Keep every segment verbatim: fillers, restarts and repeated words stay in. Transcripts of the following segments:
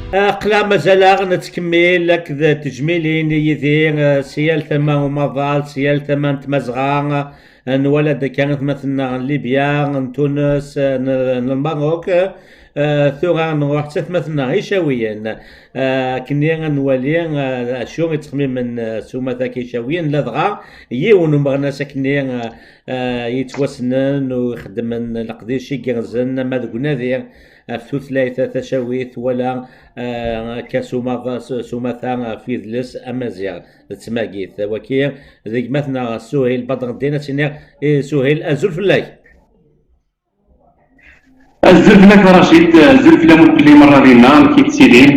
Aql-aɣ mazal-aɣ nettkemmil akked tejmilin i Yidir, eh, si yal tama n umaḍal, si yal tama n Tmazɣa, eh, nwala-d akka atmaten-nneɣ n Libya, n Tunes, eh, n, n Lmerruk, eh, tura nruḥ s atmaten-nneɣ Icawiyen, eh, akkenni ad nwali, eh, acu i ttxemmimen, eh, s umata-k Icawiyen, ladɣa yiwen umeɣnas akkenni, eh, eh, yettwassnen u ixeddmen leqdic igerrzen ama deg unadi ɣef tutlayt tacawit wala, eh, akka s umaḍ-, s, s umata ɣef yidles amaziɣ d tmagit. Waki d gma-tneɣ Suhil Badreddin, ad s-iniɣ i Suhil azul fell-ak. Azul fell-ak a Racid, azul fell-am ukelli merra dinna, amek i tettilim?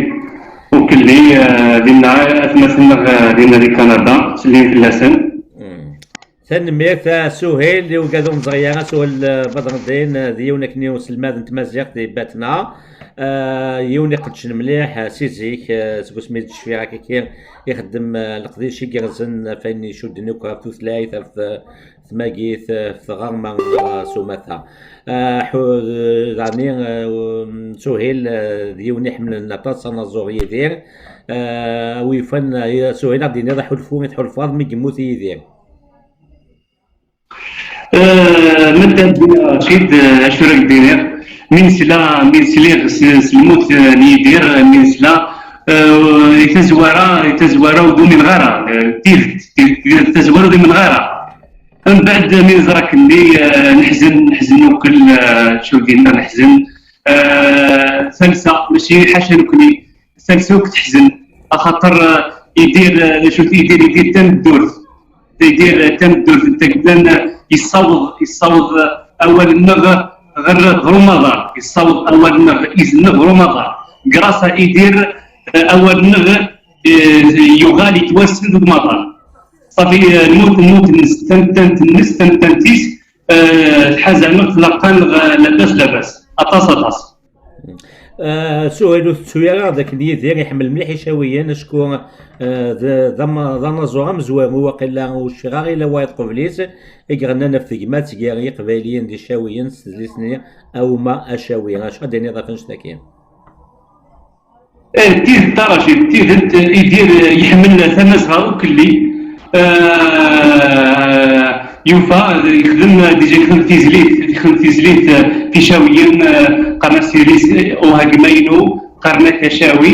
Ukelli, eh, dinna atmaten-nneɣ, eh, dinna di Kanada, ttsellim fell-asen. Mm. Tanemmirt a Suhil, i ugad ur neẓri ara, Suhil, eh, Badreddin, eh, d yiwen akken i uselmad n tmaziɣt di Batna. Eh, yiwen iqeddcen mliḥ, eh, si zik, eh, seg wasmi i d-cfiɣ akka, ixeddem, eh, leqdic igerrzen ɣef wayen icudden akk ɣef tutlayt, ɣef, eh, tmagit, eh, ɣef tɣerma, eh, s umata. Eh, ḥu-, eh, daɣni, eh, um, Suhil, eh, d yiwen iḥemmlen aṭas anaẓur Yidir. Eh, wi yufan, eh, Suhil, ad d-tiniḍ aḥulfu i tḥulfaḍ mi yemmut Yidir? Eh, ma d-, Racid, eh, acu ara k-d-iniɣ? Mi nesla, mi sliɣ s, s lmut, eh, n Yidir, eh, mi nesla, eh, i tazwara, i tazwara ur d-umineɣ ara, eh, tidet, tidet, tidet, tazwara ur d-umineɣ ara. Mbeɛd mi neẓra akken-nni, eh, neḥzen, neḥzen ukel, eh, acu d-yenna neḥzen. Eh, talsa, mačči ḥaca nekni, talsa akk teḥzen, axaṭer, eh, Yidir, eh, d acu-t Yidir, Yidir d tameddurt. Yidir, eh, d tameddurt n tagella, eh, yessaweḍ, yessaweḍ, eh, awal-nneɣ ɣer, ɣer umaḍal, yessaweḍ awal-nneɣ, izen-nneɣ ɣer umaḍal. Grâce à Yidir, eh, awal-nneɣ, eh, yuɣal yettwassen deg umaḍal. Ṣafi, eh, lmut, lmut-nnes, tamettant-nnes, tamettant-is, eh, tḥaz-aneɣ tlaqqa-nneɣ, eh, labas, labas. Aṭas, aṭas. Eh, Suhayl, ur tettu ara d akken Yidir iḥemmel mliḥ Icawiyen, acku, eh, d, d ama-, d anaẓur amezwaru, waqila ur cfiɣ ara ila wayeḍ qbel-is, i iɣennan ɣef tegmat gar Yiqbayliyen d Icawiyen s tezlit-nni Awma Acawi. Acu ad d-tiniḍ ɣef annect-agi? Eh, d tidet a Racid, d tidet, Yidir, eh, iḥemmel Tamazɣa ukelli. Eh, yufa, eh, yexdem, eh, déjà yexdem tizlit, yexdem tizlit, eh, Ticawiyen, eh, qqaren-as yelli-s, eh, Ohagmaynu, qqaren-ak Acawi.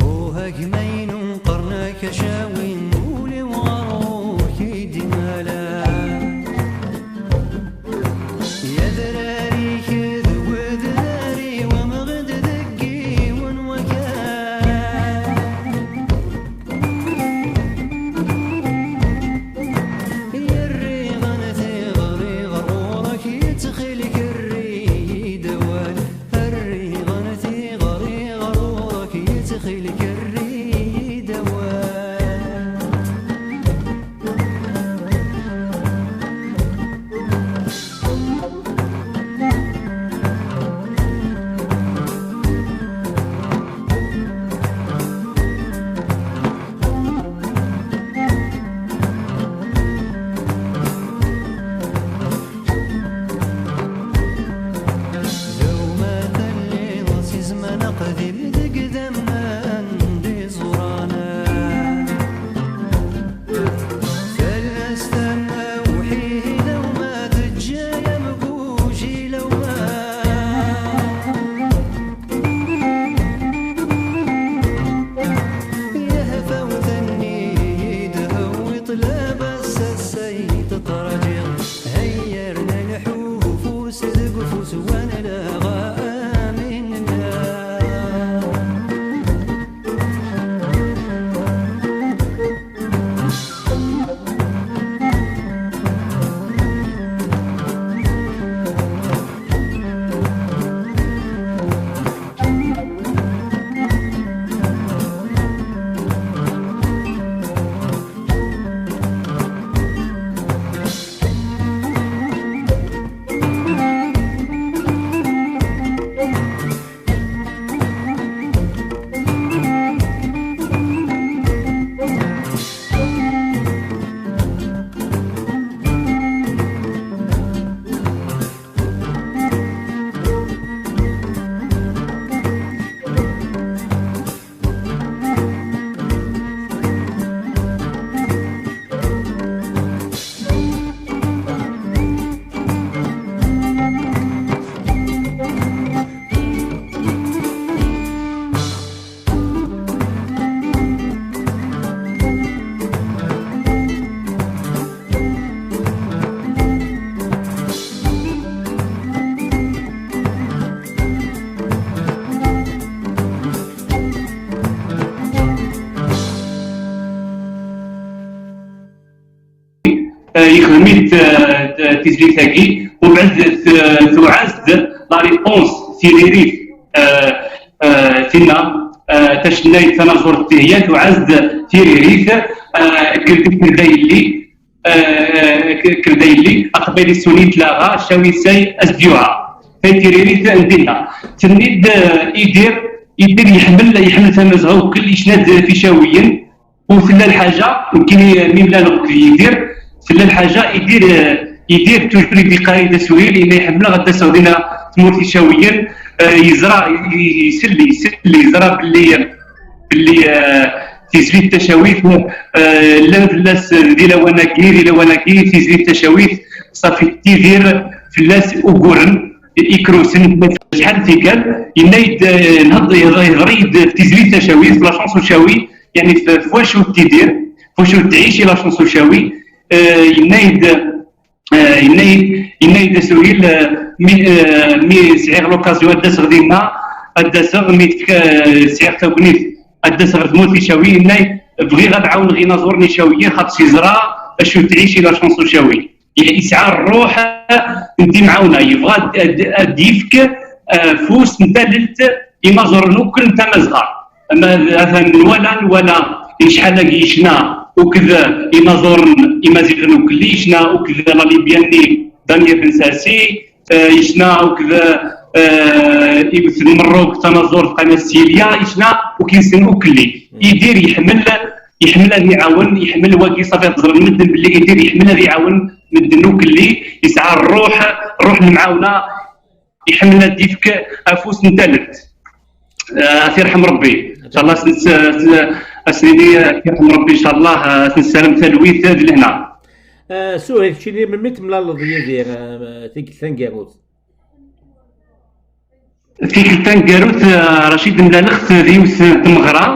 Oh, a gma-inu, qqaren-ak Acawi, ul-iw ɣer ɣur-k i d-imala. I adrar-ik d wedrar-iw, amɣid deg yiwen wakal. Yerriɣ-n tiɣri ɣer ɣur-k, yettxil-k err-iyi-d awal. Rriɣ-n tiɣri ɣer ɣur-k, yettxil-k err-iyi-d awal. Lewma telliḍ si zzman aqdim deg idammen d iẓuran. Tallast am awḥid lewma teǧǧa-yam gujil awma. Yahfawt-nni d-tewwiḍ labas ass-a i teṭraǧiḍ. Hayya rna lḥuf ufus deg ufus wa nlaɣa amin nella. eh, yexdem-it, eh, tizlit-agi, umbeɛd, eh, tuɛaz-d la réponse, tiririt, eh, eh, tinna, eh, tacennayt tanaẓurt Dihya, tuɛaz-d tiririt, eh, kkret-d a yelli, eh, kkret-d a yelli, aqbayli s-uni tlaɣa, ccawi say as-d-yuɛa. Tay tiririt n dinna. Tenni-d, eh, Idir, Idir yeḥmel, yeḥmel Tamazɣa ukel, yecna-d ticawiyin, u tella lḥaǧa, nekkini mi mlaleɣ akked Yidir, tella lḥaǧa, Yidir, eh, Yidir toujours i d-iqqar-iyi-d a Suhil, yenna-yi ḥemmleɣ ad d-aseɣ dinna tmurt Icawiyen, eh, yeẓra, y-, y-, isell, isell, yeẓra belli, belli, eh, tizlit tacawit, eh, llan fell-as di lawan-agi, di lawan-agi, tizlit tacawit, ṣafi tidir fell-as uguren, ikrusen, acḥal n tikkal, yenna-yi-d, eh, nheḍ-, yehḍer-iyi-d f tizlit tacawit, f la chanson cawi, يعني في في واش تدير، في واش تعيشي la chanson شاوي. آه، ينايد، آه، ينايد، ينايد سهيل، آه، مي، آه، مي سعيغ l'occasion أدس غدينا، أدس غمي تك-، آه، سعيغ تاكنيت، أدس غدموت شاوي، ينايد بغي غنعاون غينا زورني شاويين، خاطر سيزرا، أشو تعيشي la chanson شاوي. يسعى الروح، انت معاونه، يبغى أد-، أد-، أد يفك، آه، فوس نتا للت، إما زورنو كل نتا مزغار. Ama atan nwala, nwala i cḥal-agi yecna uked inaẓuren imaziɣen ukelli, yecna uked la Libya-nni Dania Ben Sassi, eh, yecna uked, eh, iwet n Merruk tanaẓurt Qana Silya, yecna ukinsen ukelli. Idir yeḥmel, yeḥmel ad iɛawen, yeḥmel wagi ṣafi ad ẓren medden belli Idir yeḥmel ad iɛawen medden ukelli, yesɛa rruḥ, rruḥ n lemɛawna, iḥemmel ad d-yefk afus n talelt. Ah, ad t-yerḥem Rebbi. Inchallah, as-nini ad t-yerḥem Rebbi, inchallah, ah, ad t-nessaram talwit d lehna. Ah, Suhil, keččini melmi temlaleḍ Yidir, ah, tikkelt taneggarut? Tikkelt taneggarut, ah, Racid, mlaleɣ-t di yiwet n tmeɣra,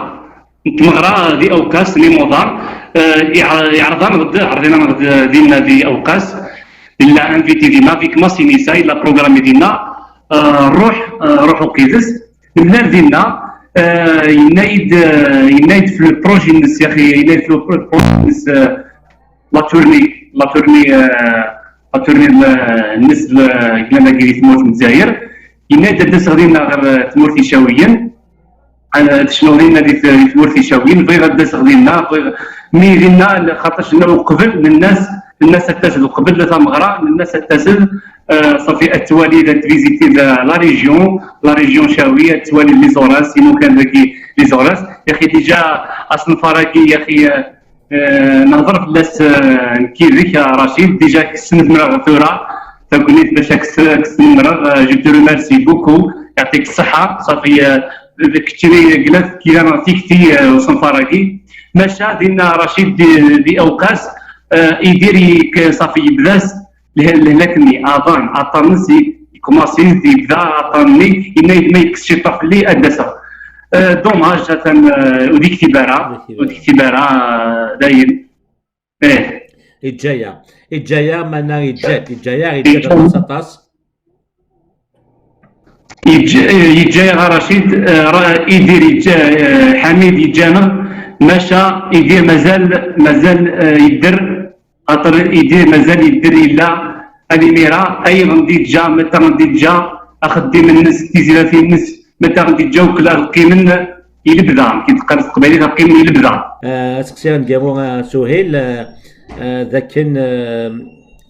n tmeɣra di Awkas, n imuḍan, eh, iɛer-, iɛreḍ-aneɣ-d, ɛerḍen-aneɣ-d dinna di Awkas, illa invité dinna, avec Massinissa, illa programmé dinna, eh, nruḥ, eh, nruḥ uqid-s, nemlal dinna, eh, yenna-yi-d, eh, yenna-yi-d f le projet-nnes, yaxi, yenna-yi-d f le pro-, projet-nnes, eh, la tournée, la tournée, eh, la tournée, eh, nnes, eh, glan-agi di tmurt n Lezzayer, yenna-yi-d ad d-aseɣ dinna ɣer, eh, tmurt Icawiyen, eh, tecnuḍ dinna di t-, di tmurt Icawiyen, bɣiɣ ad d-aseɣ dinna, bɣiɣ, mi dinna, xaṭac nna uqbel, nenna-s, nenna-s ad d-taseḍ uqbel la tameɣra, nenna-s ad d-taseḍ, eh, ṣafi ad twaliḍ, ad tvisitiḍ, eh, la région, la région Chawi, ad twaliḍ les Aurès, imukan dagi les Aurès, yaxi déjà asenfar-agi, yaxi, eh, Eh, nehḍer fell-as, eh, nekk yid-k, a Racid. Déjà, ad k-snedmeɣ tura tagnit bac ad k-s-, ad k-snedmeɣ. Eh, je te remercie beaucoup. Yeɛṭik ṣṣeḥḥa. Ṣafi, eh, keččini glat kira neɣ tikti, eh, usenfar-agi. Maca dinna Racid di, di Awqas, eh, Idir yek-, ṣafi yebda-s leh-, lehlak-nni, aḍan, aṭṭan-nnes i-, ikumaṣi-d yebda aṭṭan-nni, yenna-yi-d ma yekkes ciṭuḥ fell-i ad d-aseɣ. Eh, dommage, atan, eh, ur d-iktib ara, ur d-iktib ara, eh, dayen. Eh. Iǧǧa-yaɣ, iǧǧa-yaɣ, mana iǧǧa-t, iǧǧa-yaɣ, iǧǧa-t aṭas, aṭas. Yeǧǧa-, eh, yeǧǧa-yaɣ a Racid, eh, ra-, Idir yeǧǧa, eh, Ḥamid yeǧǧa-neɣ, maca Idir mazal, mazal, eh, yedder, xaṭer Idir mazal yedder yella, ad imira, ayen ɣen-d-yeǧǧa, mata ɣen-d-yeǧǧa, axeddim-nnes, tizlatin-nnes, mata ɣen-d-yeǧǧa, ukkel ad qqimen i lebda, ki d-qqar s teqbaylit, ad qqimen i lebda. Eh, aseqsi aneggaru, eh, Suhil, eh, eh, d akken, eh,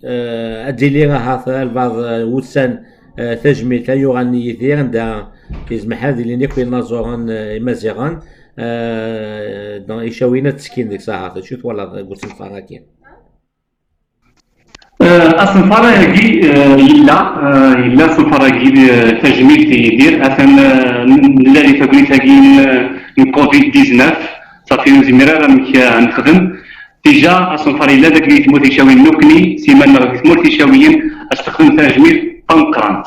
eh, ad d-tili ahat albaɛḍ, eh, wussan, eh, tajmilt ay yuɣalen i Yidir, anda yezmer ad ilin akk inaẓuren, eh, imaziɣen, eh, donc Icawiyen ad ttekkin deg-s ahat. Acu twalaḍ deg usenfar-agi? Eh, asenfar-agi, eh, yella, eh, yella asenfar-agi, eh, tajmilt i Yidir, atan, eh, n-, nella di tagnit-agi n, n covid dix-neuf, ṣafi ur nezmir ara amek, eh, ad nexdem. Déjà, asenfar yella dagi di tmurt Icawiyen, nekkni, siman neɣ di tmurt Icawiyen, ad s-texdem tajmilt tameqqrant.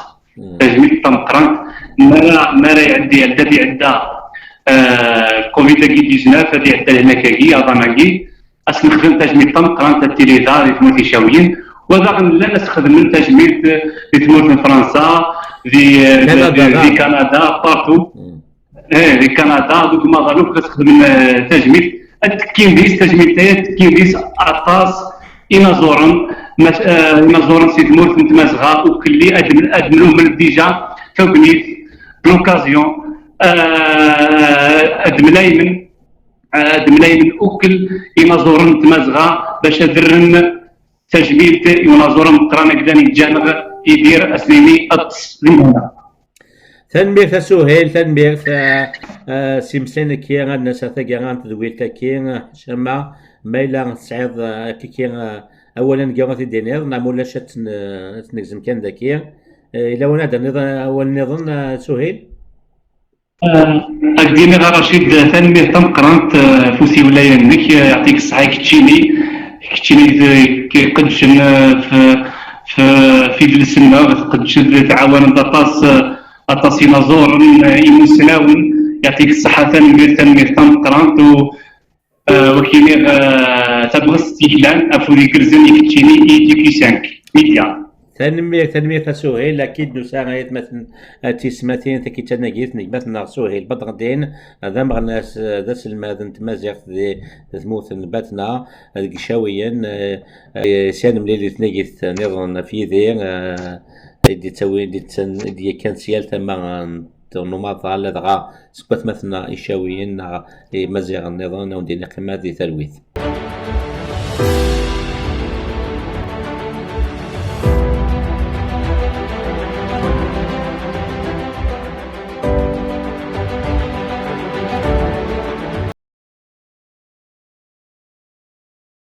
Tajmilt tameqqrant, mi ara, mi ara iɛeddi, iɛedda, iɛedda, eh, covid-agi dix-neuf, ad iɛedda lehlak-agi, aḍan-agi, ad s-nexdem tajmilt tameqqrant, ad tili da di tmurt Icawiyen, wa daɣen llan ad s-xedmen tajmilt di tmurt n Fransa, di, di, Kanada, di, di Kanada, partout. Eh, di Kanada, deg umaḍal akk ad s-xedmen, eh, tajmilt. Ad tekkin deg-s, tajmilt-aya ad tekkin deg-s aṭas, inaẓuren, mas- eh, inaẓuren si tmurt n Tmazɣa, ukelli ad m- ad mlumen dija tagnit, l'occasion, eh, ad mlaymen, eh, ad mlaymen ukkel inaẓuren n Tmazɣa bac ad rren tajmilt i unaẓur ameqqran akdan yeǧǧan Yidir Aslimi Aṭṭes di Mehna. Tanemmirt a Suhil, tanemmirt. Eh, eh, s imeslayen-agi ad nasa taggara n tedwilt-agi, eh, Cama, ma yella tesɛiḍ, eh, akkiki, eh, awal aneggaru ad t-id-tiniḍ, neɣ ma ulac ad ten- ad t-negzem kan daki. Eh, yella win ad d-tiniḍ, eh, awal nniḍen, eh, Suhil? Eh, ad d-iniɣ a Racid, tanemmirt tameqqrant, eh, ɣef usiwel-agi-nnek, eh, yeɛṭik ṣṣeḥḥa keččini, keččini d- k- iqeddcen, eh, f- f- f idles-nneɣ, tqeddceḍ, tɛawaneḍ aṭas, eh, aṭas inaẓuren, eh, imuslawen, yeɛṭik ṣṣeḥḥa, tanemmirt, tanemmirt tameqqrant, u, eh, wakini, eh, tabɣest yellan, afud igerrzen i keččini, i T Q cinq Media. Tanemmirt, tanemmirt a Suhil, akid nusa aytmaten, eh, tismatin, takit tanagit n gma-tneɣ Suhil Badreddin, d ameɣnas, eh, d aselmad n tmaziɣt di tmurt n Batna, eh, deg Icawiyen, eh, eh, sya nemlil di tnagit nniḍen ɣef Yidir, eh, i d-yettawin, d-yettan, i d-yekkan si yal tama n n umaḍal, ladɣa seg watmaten icawiyen neɣ imaziɣen nniḍen, a wen-d-iniɣ qqimet di talwit.